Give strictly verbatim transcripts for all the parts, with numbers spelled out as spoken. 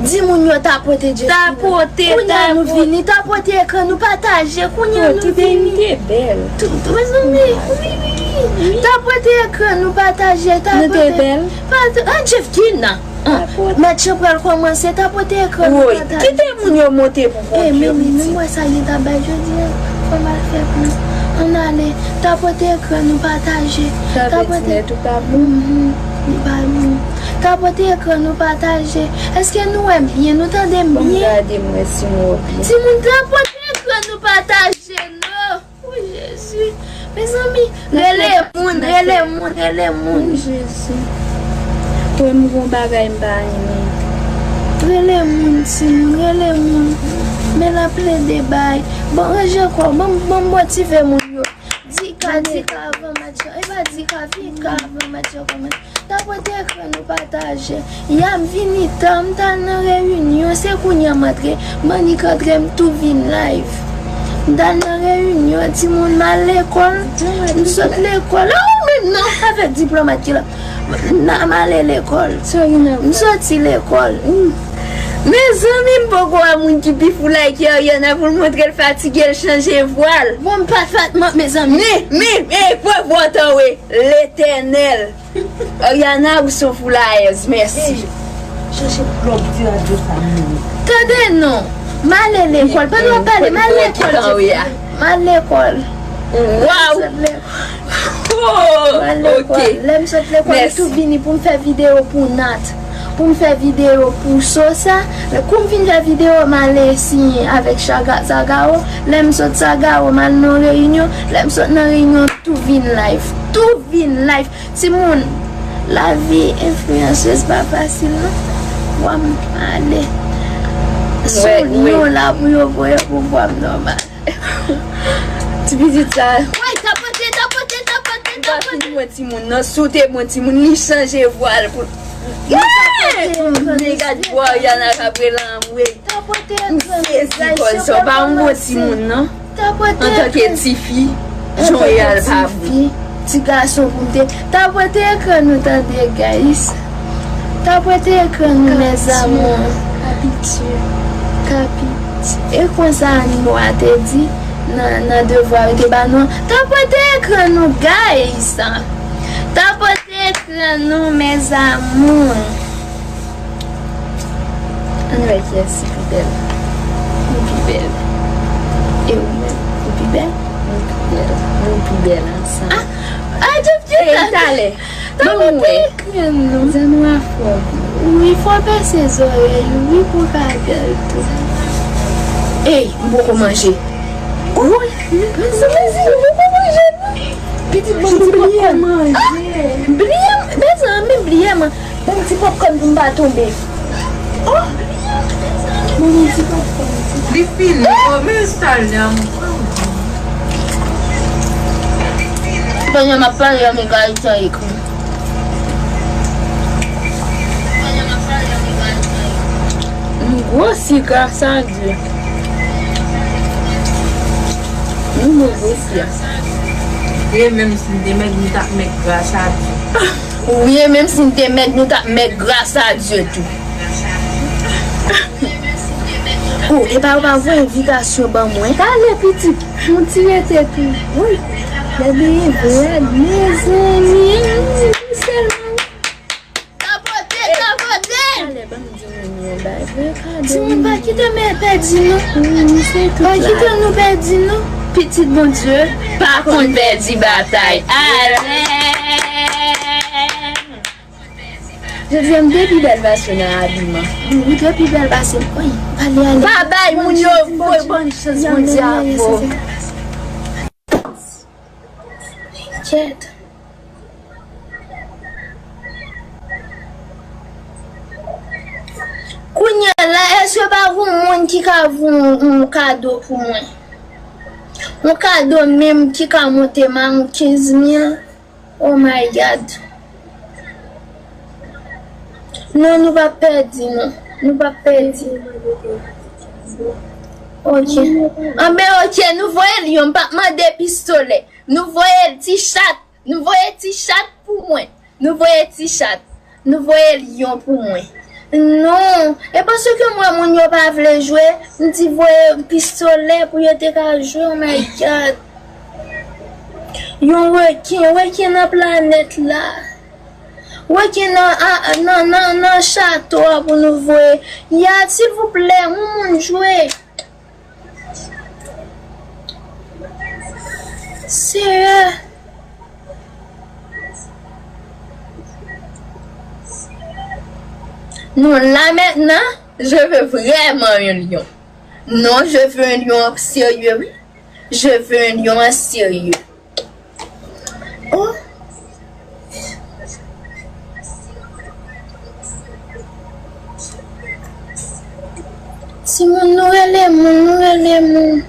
Di moun yo tapote Jeffrey. Tapote, tapote. Kounye a nou vini, tapote ekran nou, pataje, kounye a nou vini. Tout te bèl. Tout, mezanmi, wi, wi, wi. Tapote ekran nou, pataje, tapote. Nou te bèl. Pata-, ah, Jeff Gina. Tapote. Match yo pral kòmanse, tapote ekran nou, pataje. Woy, kite moun yo monte pou kont yo, pitit. Men, men, men, wè sa li ta bay jodi a, kòman l fè pou nou. Ann ale, tapote ekran nou, pataje. Tapote. Sa vle di nèt ou pa bon? Mhm, li pa bon. Tapote ekran nou, pataje. Èske nou wè m byen? Nou tande m byen? Ban m gade m wè si m wè w byen. Timoun, tapote ekran nou, pataje, non. O Jezi. Mezanmi, rele moun, rele moun, rele moun. O Jezi. Wè m gon bagay m pa renmen. Rele moun, timoun, rele moun. Men l ap plede bay. Bon, ranje kò w. Ban m, ban m motive moun yo. Di ka, di ka avan match yo. E pa di ka, vin ka avan match yo kòmanse. Tapote ekran nou, pataje. Ya m vini tan, m t al nan reyinyon, se kounye a m antre, m annik antre, m tou vin live. M t al nan reyinyon, timoun, m al lekòl, m sot lekòl. Oh, men non, avèk diplomat ki la. M ale lekòl. M soti lekòl. Mezanmi, m poko wè moun ki pi fou like Ariana pou l montre l fatige, l chanje vwal. Bon, m pa t fat, mezanmi. Men, men, men, pran vwal tan, wi. Letènèl. Ariana, ou se yon foulayèz, mèsi. Ey, chache plòp ti radyo sa m ye. Tande non, m ale lekòl. Pandan w ap pale, m al lekòl. M al lekòl. Waw. M al lekòl. Lè m sot lekòl, m tou vini pou m fè videyo pou Nat. Pou m fè videyo pou Sosa. Kou m fin fè videyo, m ale siyen avèk Saga-, Sagao. Lè m sot Sagao, m al nan reyinyon. Lè m sot nan reyinyon, m tou vin live. Tou vin live. Timoun, lavi enfliyansez pa fasil non. Vwa m ale. Si w li yon la pou yo voye pou vwa m nòmal. Ti pitit sa. Woy, tapote, tapote, tapote, tapote. M pa fin wè timoun nan. Si w te bon timoun, li chanje vwal pou. Li gad vwa Ariana k ap rele anmwey. M sezi kòl sa. W pa yon bon timoun non. Antanke tifi, jan w ye a l pa bon. Ti gason pou m te. Tapote ekran nou tande, guys. Tapote ekran nou, mes amours. Kapitye. Kapitye. E konsa animo a te di nan, nan devwa yo te ba nou an. Tapote ekran nou, guys. Tapote ekran nou, mes amours. Ann wè kiyès ki pi bèl. Ou pi bèl. E ou menm? Ou pi bèl? Nou pi bèl. Nou pi bèl ansanm. Ah, ah, Jeff, ey, talè. Ban m wè. Zan nou a fò. Wi, fò pèse zòrèy ou, wi, pou ka bèl tou. Ey, m poko manje. Woy, mezanmi, mezanmi, m poko manje, non. Pitit, bon, ti bliye manje. Ah, bliye, mezanmi, bliye manje. Bon, ti popcorn pou m pa tonbe. Oh! Bon, ti popcorn. Li fini. Oh, men sa l nan. Pandan m ap pale, anmega Ayisyen ekri. M gwosi, gras a Dye. M gwosi. E menm si m te mèg, m t ap mèg, gras a Dye. Wi, e menm si n te mèg, nou t ap mèg gras a Dye tou. Oh, epa yo pa voye envitasyon ban mwen? Talè pitit, yon ti rete tou. Wi, bebe e vre, mezanmi, sèlman. Tapote, tapote! Talè ban m di nou yon bagay. Timoun, pa kite m pèdi non. Pa kite nou pèdi non. Pitit Bondye pa konn pèdi batay. Amen. Jodi a m te pi bèl pase w nan abiman. Wi, ou te pi bèl pase m. Wi, pale ale. Pa bay moun yo voye bann chans Bondye avè w. Kèt. Kounye a la, èske pa gon moun ki ka voye yon, yon kado pou mwen? Yon kado menm ki ka monte ma yon kenz mil? Oh my God. Non, nou p ap pèdi, non. Nou p ap pèdi. Ok. Anben, ok, nou voye l yon, m p ap mande pistolè. Nou voye l ti chat. Nou voye ti chat pou mwen. Nou voye ti chat. Nou voye l yon pou mwen. Non, e paske m wè moun yo pa vle jwe, m di voye pistolè pou yo te ka jwe, oh my God. Yon reken, reken nan planèt la. Reken nan, a, nan, nan, nan chato a pou nou voye. Yad, silvouplè, yon moun jwe. Seyè. Non, là maintenant, je veux vraiment un lion. Non, je veux un lion sérieux, oui. Je veux un lion sérieux. Oh. Timoun, nou rele moun, nou rele moun.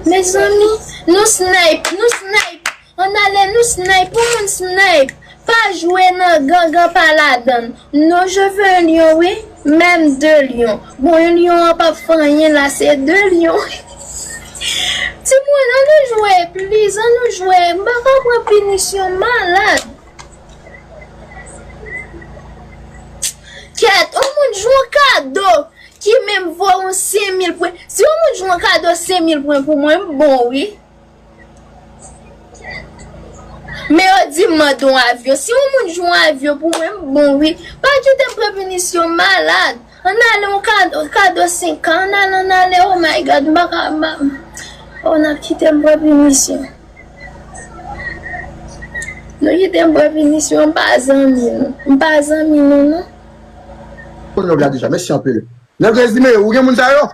Mezanmi, nou snipe, nou snipe. Ann ale, nou snipe, pou moun snipe. Pa jwe nan gangan, pa ladann. Non, je veux un lion, wi. Menm de lyon. Bon, yon lyon an p ap fè anyen la, se de lyon. Timoun, ann nou jwe, please, ann nou jwe. M pa ka pran pinisyon, m malad. Kèt, yon moun jwe yon kado ki menm vo yon senk mil pwen. Si yon moun jwe yon kado senk mil pwen pou mwen, m bon, wi. Men yo di m mande yon avyon. Si yon moun jwe yon avyon pou mwen, m bon, wi. Pa kite m pran pinisyon, m malad. Ann ale yon kado, kado senk ka. Ann ale, ann ale, oh my God, m pa ka, m pa, oh, n ap kite m pran pinisyon. Nou kite m pran pinisyon, m pa zanmi nou. M pa zanmi nou, non. Konn nòb la deja, mèsi anpil. Nèg rezime, ou gen moun sa yo?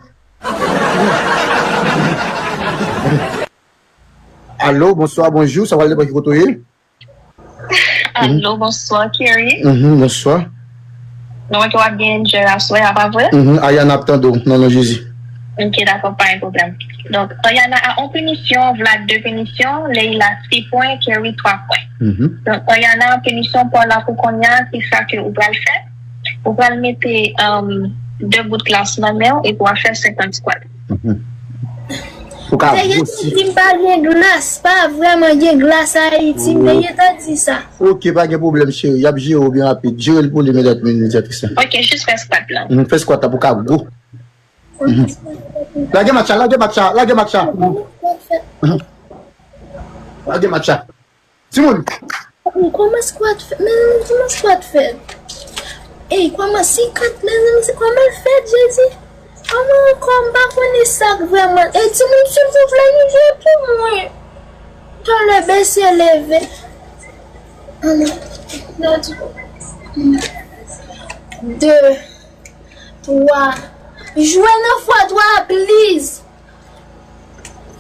Alo, bonswa, bonjou, sa pral depann ki kote w ye. Alo, bonswa, Kerry. Mhm, bonswa. Donk, w ap gen Angel aswè a, pa vre? Mhm, Ayana ap tande w, nan non Jezi. Ok, dakò, pa gen pwoblèm. Donk, Ayana a yon pinisyon, Vlad de pinisyon, Leila sis pwen, Kerry twa pwen. Mhm. Donk, Ayana, pinisyon pa w la pou kounye a, se sa ke ou pral fè. Ou pral mete, um, de bout glas nan men w epi w a fè senkant squat. Mhm. Ou ka gwosi. Nèg yo di m pa gen glas, pa vrèman gen glas Ayiti, men yo ta di sa. Ok, pa gen pwoblèm, cheri. Y ap jere w byen rapid. Jere l pou li, medam, medyatrice. Ok, jis fè squat la. Mhm, fè squat la pou w ka gwo. Mhm. Lage match la, lage match la, lage match la. Mhm. Lage match la. Timoun. Ey, kòman squat fèt? Mezanmi, kòman squat fèt? Ey, kòman si kat, mezanmi, se kòman l fèt, Jezi? Kòman ankò, m pa konnen sa k vrèman. Ey, timoun, silvouplè, nou jwe pou mwen. Talè bese leve. Ann. De, twa. Jwe nan fwa twa, please.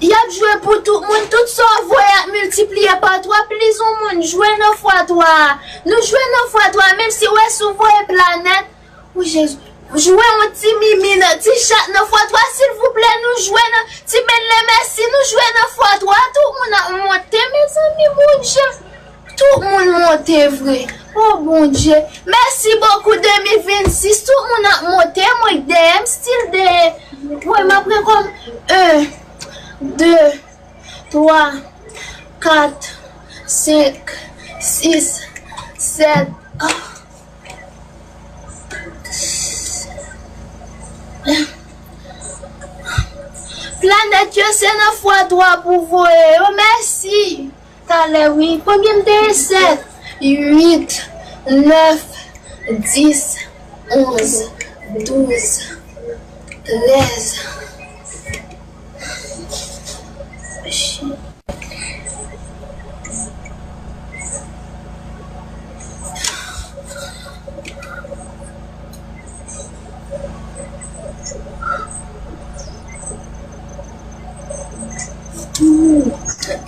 Y ap jwe pou tout moun, tout sa w voye ap miltipliye pa twa, please yon moun jwe nan fwa twa a. Nou jwe nan fwa twa a, menm si w wè si w voye planèt, o Jezi, jwe yon ti mimi nan, ti chat nan fwa twa, silvouplè, nou jwe nan, ti bèl lè mèsi, nou jwe nan fwa twa a, tout moun ap monte, mezanmi, Bondye. Tout moun monte vre. Oh Bondye. Mèsi bokou de mil vennsis. Tout moun ap monte. Mwen dèyè m, still dèyè. Wè, m ap pran kòm en, de, twa, kat, senk, sis, sèt. Ah. Planèt yo se nan fwa twa pou voye yo. Mèsi. Talè, wi. Konbyen m te ye? Sèt, uit, nèf, dis, onz, douz, trèz.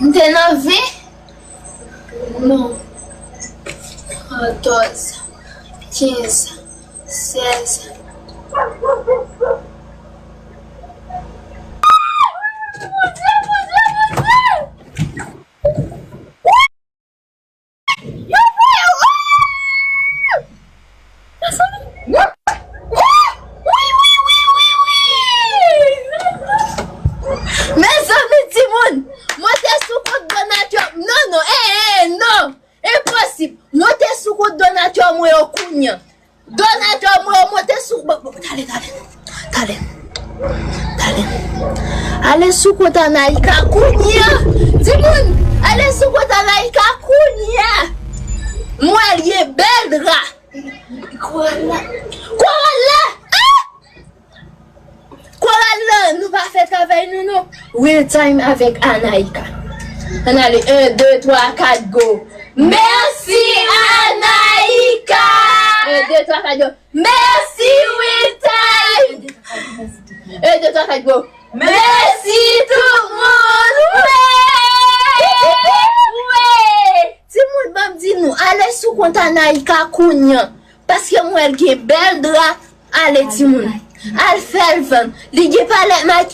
M te nan ven? Non. Katòz, kenz, sèz. Yo voye, oh! Mezanmi. Wi, wi, wi, wi, wi. Mezanmi, timoun, monte sou kont Donald Trump. Non, non, eh, eh, non. Enposib. Monte sou kont Donald Trump mwen yo kounye a. Donald Trump mwen Tale, tale, tale, tale. Ale sou kont Anaïka kounye a. Timoun, ale sou kont Anaïka kounye a. M wè l gen bèl dra. Koral la. Koral la. Ah! Koral la, nou pa fè travay nou non. Real time avèk Anaïka. Ann ale, en, de, twa, kat, go. Mèsi Anaïka. En, de, twa, kat, go. Mèsi Real time. En, de, twa, kat, go. Mèsi tout moun. Wi. Wi. Timoun, ban m di nou, ale sou kont Anaïka kounye a. Paske m wè l gen bèl dra. Ale timoun. Al fè l vann. Li gen palèt maki